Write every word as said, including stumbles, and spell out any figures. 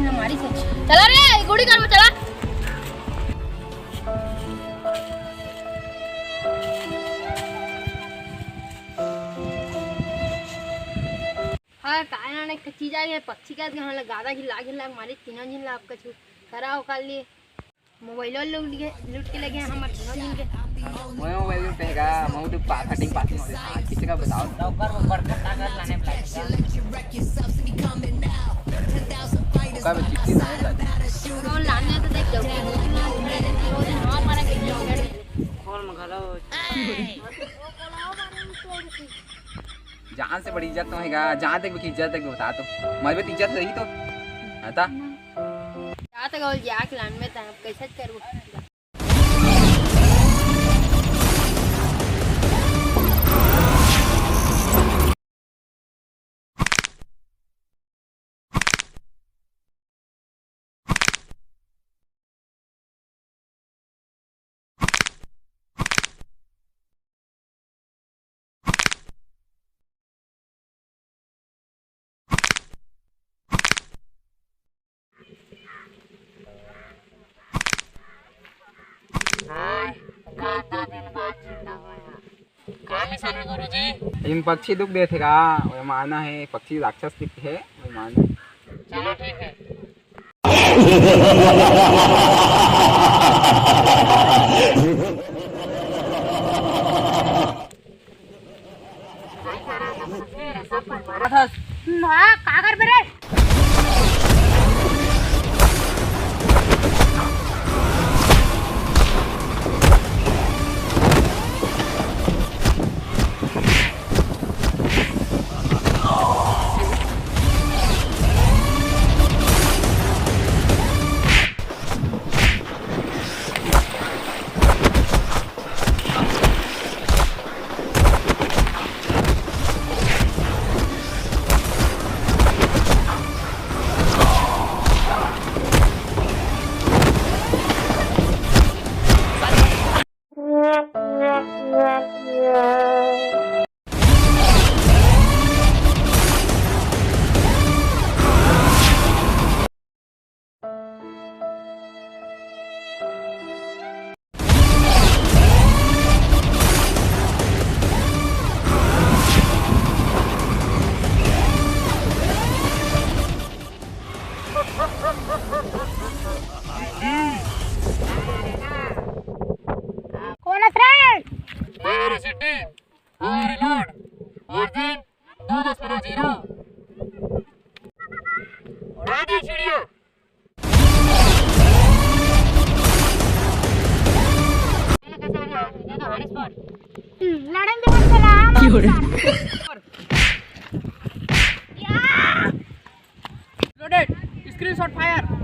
हमारी से। चला रे, गुड़ी कर में चला। हाँ, काय ना, एक चीज आ गया, पक्षी का, हम लोग गादा की लागे लाग मारे, तीनों दिन लाग कछु करा हो कर लिए। मोबाइल लूट के, लूट के ले गए हमारे दोनों दिन के। मैं मोबाइल में पहगा, मैं तो पा-, कटिंग पासिंग होते था, किसी का बताओ। ऊपर वो बरकत ताकत लाने बुलाया। ओका में चिट्ठी नहीं है। कौन लाने तो देख जाओ। कौन मंगाला हो? जान से बड़ी इज्जत तो हैगा, जान तक की इज्जत तक बता तो। मरबे तो इज्जत रही तो। हता? जात गौल जाके लान में तब कैसे करबो? का मिशन है गुरुजी? इन पक्षी दुख देथे का? वो माना है, पक्षी राक्षस दिखते है, वो माना। चलो ठीक है। हाँ, का करबे रे? कौन है रे? Where is it? Overload। Version दो दशमलव जीरो। उड़ा दे चिड़िया। लड़न दे बच्चा ला। Loaded। Screenshot fire।